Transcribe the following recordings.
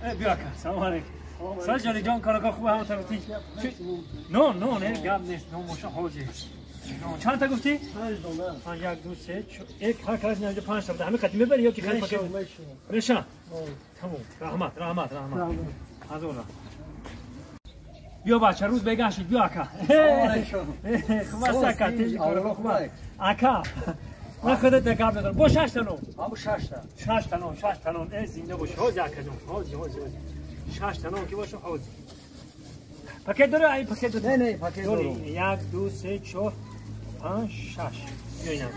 Биё ака, салом алейкум. Сал ҷони ҷон, корака хуб ҳама тарафти. Но, но, не, гап нест, но моша ҳозир. Чанд та гуфтӣ? Панҷ дона. Як, ду, се, як, ҳар кас инҷо панҷ та. Ҳамин қати мебарӣ ё ки хеле пакет? Меша. Тамом. Раҳмат, раҳмат, раҳмат. Ҳазор раҳмат. Биё бача, рӯз бегаҳ шуд, биё ака. Хуб аст ака, тинҷи корака хуб аст. Ака, ман худат гап надорам. Бо шаш та нон. Ҳаму шаш та. Шаш та нон, шаш та нон. Э, зинда бошӣ. Ҳозир ака ҷон, ҳозир, ҳозир, ҳозир. Шаш та нон ки боша, ҳозир. Пакет дорӣ? Ай пакет дорӣ? Не, не, пакет дорам. Як, ду, се, чор, панҷ, шаш. Биё инам.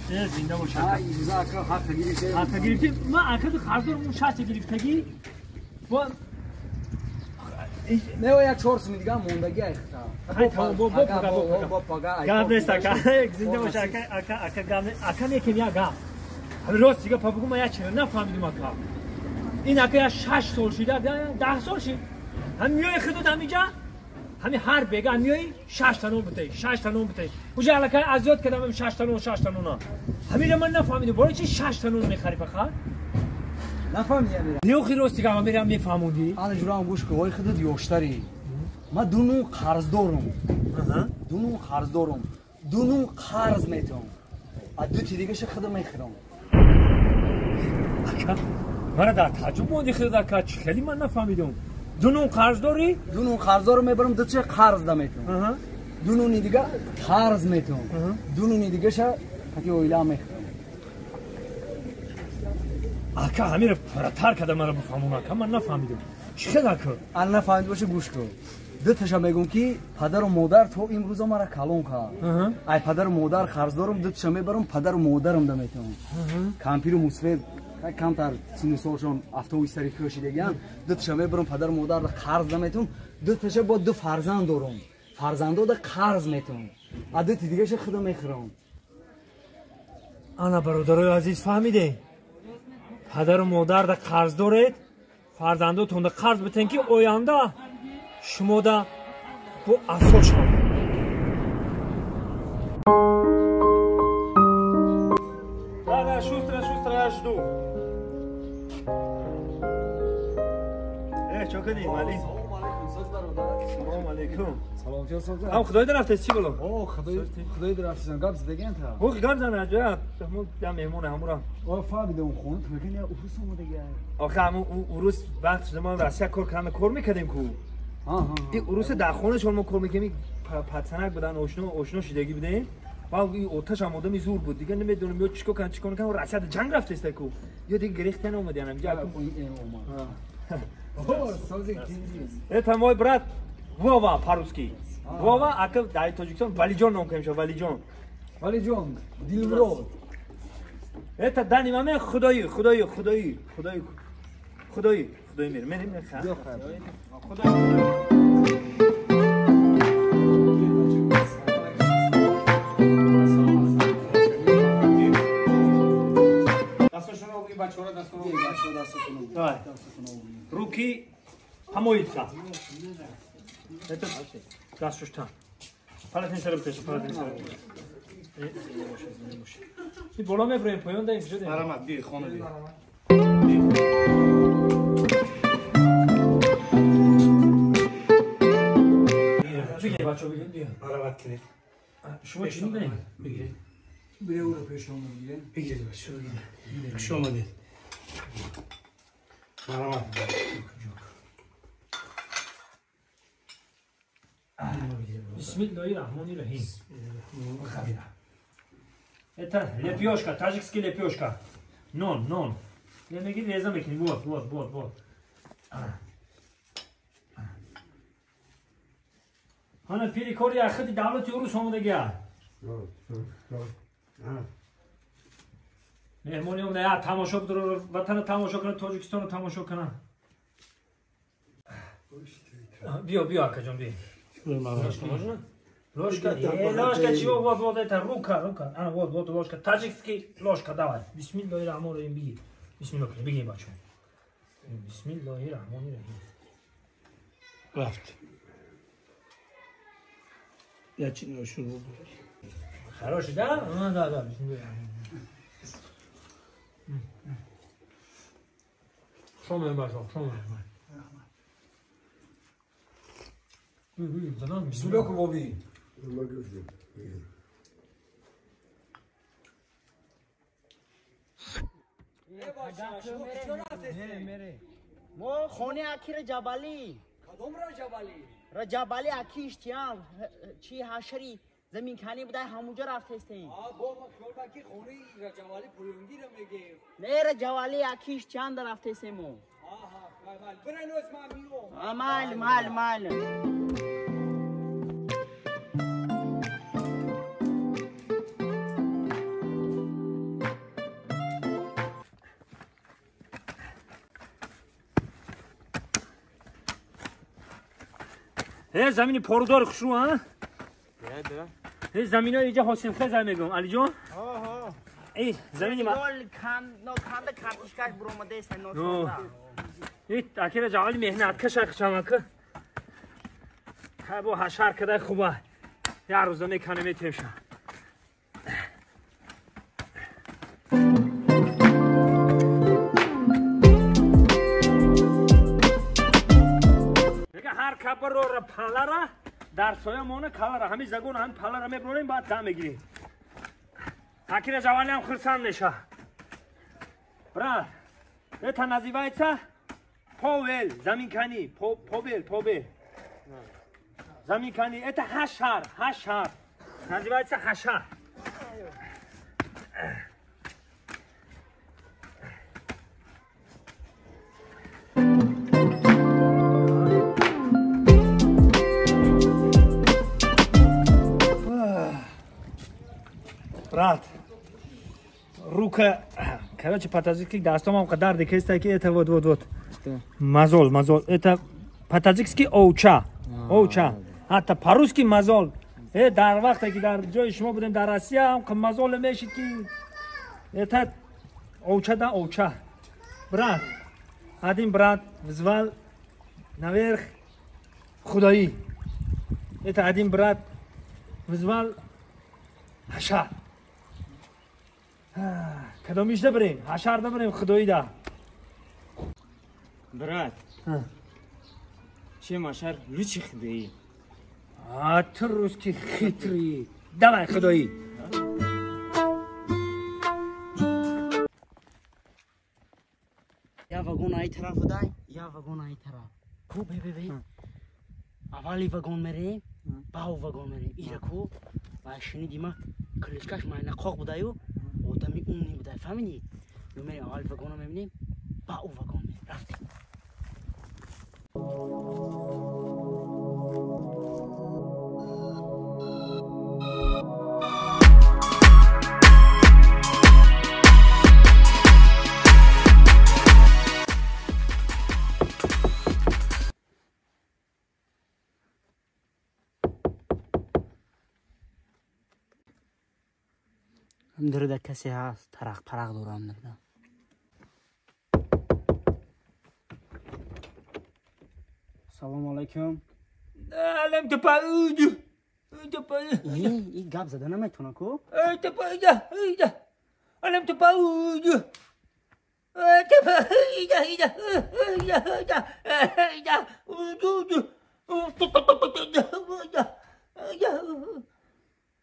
Э, зинда бош ака. Ай, имза ака, ҳаққа гирифтем. Ҳаққа гирифтем. Ман ака қарздорам, он шаш та гирифтагӣ. Бо Не, як чор суми дига мондагӣ ай хита. Ай, тамом, бо пага, бо пага. Бо пага. Гап нест ака. Зинда бош ака, ака, ака, гап нест. Ака мекем як гап. Ҳамин рост дига па бугу ман як чиро нафаҳмидум ака. Ин ака як 6 сол шида, 10 сол шид. Ҳам миёи худут ҳамиҷа, ҳами ҳар бега миёи 6 та нон битаи, 6 та нон битаи. Уже аллакай аз ёд кардам 6 та нон, 6 та нона. Ҳаминро ман нафаҳмидум. Барои чи 6 та нон мехарӣ фақат? Нафаҳмидӣ амира? Не, охи рост дига амира мефаҳмондӣ. Ана ҷурам гӯш кун, ой худут ёштарӣ. Ман ду нун қарздорум. Ду нун қарздорум. Ду нун қарз метавам. А ду ти дигаша худам мехӯрам. Ака, мара дар таъҷуб монди худут ака, чӣ хеле ман нафаҳмидум. Ду нун қарз дорӣ? Ду нун қарз дорам, мебарам, ду ча қарз да метавам. Ду нуни дига қарз метавам. Ду нуни дигаша қати оила мехӯрам. Ака, ҳамиро пурратар карда маро бифаҳмон ака, ман нафаҳмидум. Чӣ хел ака? Ана нафаҳмид боша, гӯш кун. Ду таша мегӯм ки падару модар то имрӯза мара калон кард. Ай падару модар қарз дорам, ду таша мебарам, падару модарам да метавам. Кампиру мусфед камтар сину солшон автобус сари кӯшидагиан, ду таша мебарам, падару модар қарз да метавам, ду таша бо ду фарзанд дорам. Фарзандода қарз метавам. А ду ти дигаша худам мехӯрам. Ана бародарои азиз, фаҳмидед? Падару модарда қарз доред, фарзандотонда қарз битен ки оянда шумода бо асо шавад. Да, да, шустро, шустро, я жду. Э, чо кардӣ, малим? Салом алейкум, соз бародар. Салом алейкум. Салом, чо соз? Ам худои дарафтес, чӣ боло? О, худои, худои дарафтес, гап задаган та. Ох, гап зана, ҷоя, мо я меҳмон ҳамура. О, фаҳмидам, хона ту мекунӣ, я урус омадагӣ. Охе, ҳамун урус вақт шуда мо Россия кор кардем, кор мекардем ку. Ин урус дар хонашон мо кор мекардем, пацанак будан, ошно, ошно шидагӣ будем. Ва ин оташ ҳам одами зур буд. Дига намедонам ё чикор кардам, чикор накардам, Россия дар ҷанг рафтеста ку. Ё дига гирехтан омадян ҳамҷа. Это мой брат Вова по-русски. Вова, ака дар Тоҷикистон Валиҷон ном кардем, Валиҷон. Валиҷон, Дилмурод. Это данный момент худои, худои, худои, худои, худои, худои мир. Мерим, худои. Давай. Руки помоются. Это дастушта. Полотенце битеш, полотенце битеш. Ин боло мебарем, поён даем, куҷо даем? Марамат, би, хона би. Бигир, бачо, бигир, бия. Марамат кунед. Шумо чӣ мебаред? Бигиред. Бире ӯро пешонам, бигир. Бигиред, бачо, бигиред. Хуш омадед. Марамат. Бисмиллоҳи раҳмони раҳим. Это лепёшка, таджикский лепёшка. Нон, нон. Я мегир реза мекунем. Вот, вот, вот, вот. Ана пири кори ахиди давлати урус омадагия. Меҳмони омада, я тамошо бидор, ватана тамошо кунад, Тоҷикистоно тамошо кунад. Биё, биё, акаҷон, биё. Ложка можно? Ложка, ложка чего? Вот, вот это, рука, рука. А, вот, вот ложка. Таджикский ложка, давай. Бисмиллоҳи раҳмони раҳим, бигир. Бисмиллоҳ, бигир, бачо. Бисмиллоҳи раҳмони раҳим. Рафт. Я чино шуру. Хороший, да? А, да, да, бисмиллоҳи. بسم الله بابي. ما خونه اکی رجبالی. کدوم رجبالی؟ رجبالی اکی اشتیام چی حشری زمین کنی بوده همونجا رفته هستیم. آه با ما خیال که خونه رجبالی پولونگی رو میگه. نه رجبالی اکی اشتیام در رفته هستیم. آها مال برنوز ما میو. مال مال مال. زمین پرودار خوشرو ها؟ نه زمین های اینجا حسین خزر میگم علی جان؟ ها ای زمین ما نو کند کارتیشکاش برومده است نو ای اکیر جوال مهنت کش چمک با حشر کده خوبه یه روزا میکنه میتیمشم کبر پالارا در سایه مونه کالارا همین زگون هم پالارا میبریم بعد دم میگیریم اکیر جوانی هم خرسان نشه брат это называется повел заминкани повел повел заминкани это хашар хашар называется хашар Брат, рука, короче, по-таджикски дастом қадар декеста ки это вот вот вот. Мазол, мазол. Это по-таджикски овча. Овча. Ҳатто по-русски мазол. Дар вақте ки дар ҷои шумо будем дар Россия, ҳам мазол мешид ки это овча да овча. Брат, один брат взвал наверх худои. Это один брат взвал ҳашар. Кадомиш дабарем? Ҳашар дабарем худои да. Брат, чем ҳашар лучше худои? А ты русский хитрый. Давай худои. Я вагон ай тараф дай, я вагон ай тараф. Ку бе бе бе. Авали вагон мерем, бау вагон мерем. Ира ку ва шунидима кличкаш майна қоқ будаю. Одами умный будай, фаҳмидӣ? Ё мерем аввал вагонро мебинем, ба ӯ вагон мерем. Рафтем. Дар касе ҳаст, тарақ парақ дорам дарда. Салом алайкум. Алам тапауду. И гап зада наметавона ку? Тапауда, ида. Алам тапауду. Тапауда, ида, ида, ида, ида. Уду.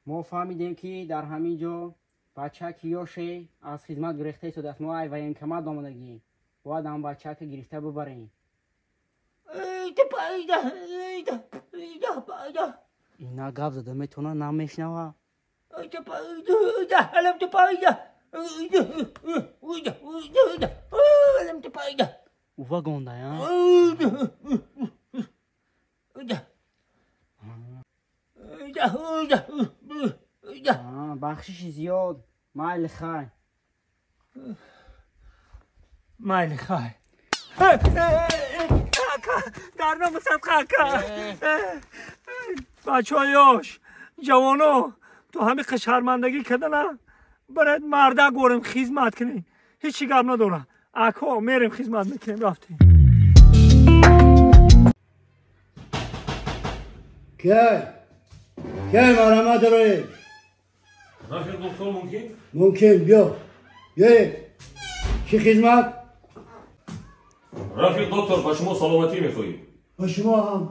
Мо фаҳмидем ки дар ҳамин ҷо бача ки ёше аз хизмат гирифта истодааст. Мо ай военкомат омадагӣ. Бояд ҳам бачака гирифта бибарем. Ина гап зада метавона, на мешнава. Ӯ вагонда, а? Бахшиши зиёд. Майли хай. Майли хай. Дар номусат ака. Бачаҳои ёш, ҷавоно, то ҳамин шармандагӣ кардана баред марда горем хизмат кунем. Ҳеҷ гап надора. Ако мерем хизмат мекунем, рафтем. Кай? Кай марама доред? Мумкин? Мумкин, биё. Биёед. Чӣ хизмат? Рафиқ доктор, ба шумо саломатӣ мехоҳем. Ба шумо ҳам.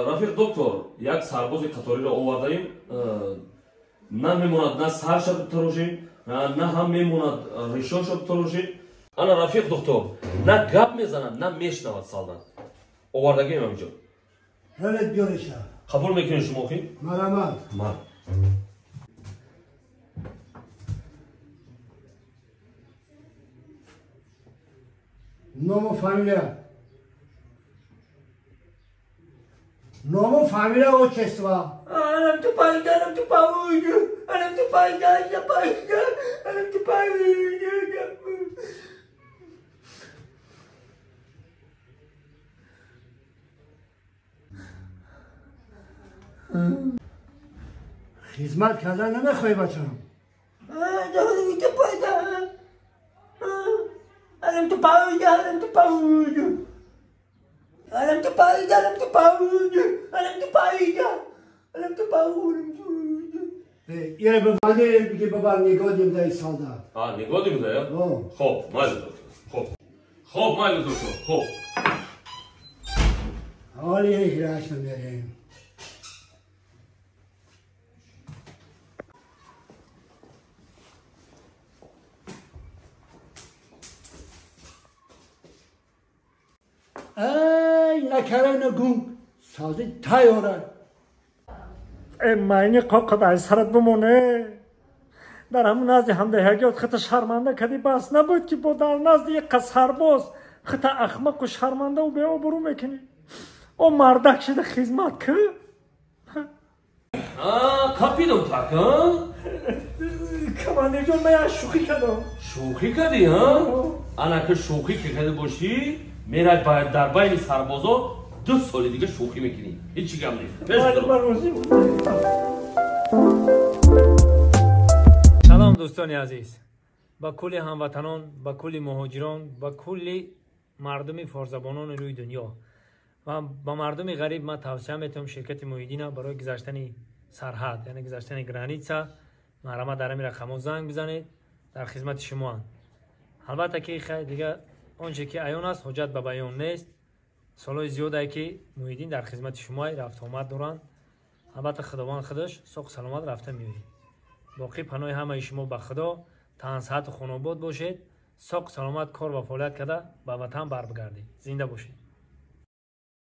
Рафиқ доктор, як сарбози қаториро овардаем. На мемонад на сарша битарошем, на ҳам мемонад ришоша битарошем. Ана рафиқ доктор, на гап мезанад, на мешнавад солдат. Овардагием ҳаминҷо. Равед биёреша. Қабул мекунед шумо охи? Марҳамат. Мар. Ному фамилия. Ному фамилия, отчество. Алам ту пайда, алам ту пайда, алам ту пайда, пайда, алам ту пайда. Хизмат кардан намехоҳӣ, бачам? Алам ту пайда, алам ту пайда. Алам ту пайда, алам ту пайда, алам ту пайда, алам ту пайда. Ире биванӣ, биги бабар нигоҳ дай солдат. А, нигоҳ дай? Хоб, майли доктор. Хоб. Хоб, майли доктор. Хоб. Ҳоли ҳираш намерем. Ай, накара нагун, солдат тайёра. Э, майни қоқад ай сарат бимоне. Дар ҳамун назди ҳамдаҳягиёт хита шарманда кади, бас набуд ки бо дар назди як сарбоз хита ахмақу шармандаву беобрӯ мекунӣ. О мардак шида хизмат ки? Қапидам так, а? Командирҷон, ман як шӯхӣ кардам. Шӯхӣ кардӣ, а? Ана ки шӯхӣ ки карда бошӣ, мерай дар байни сарбозо 2 соли дига шӯхӣ мекунӣ. Ҳеҷ гап нест. Салом дӯстони азиз, ба кулли ҳамватанон, ба кулли муҳоҷирон, ба кулли мардуми форсзабонони рӯи дунё ва ба мардуми ғариб ман тавсия метавам ширкати Муҳиддина барои гузаштани сарҳад, яъне гузаштани граница, марҳамат дар ҳамин рақамҳо занг бизанед, дар хизмати шумоанд. Албатта ки хай дига он че ки аён аст, ҳоҷат ба баён нест. Солҳои зиёдае ки Муҳиддин дар хизмати шумо рафтуомад доранд. Албатта Худованд худаш соқ саломат рафта меояд. Боқӣ паноҳи ҳамаи шумо ба Худо, тансаҳату хонобод бошед, соқ саломат кор ва фаъолият карда ба ватан барбигардед. Зинда бошед.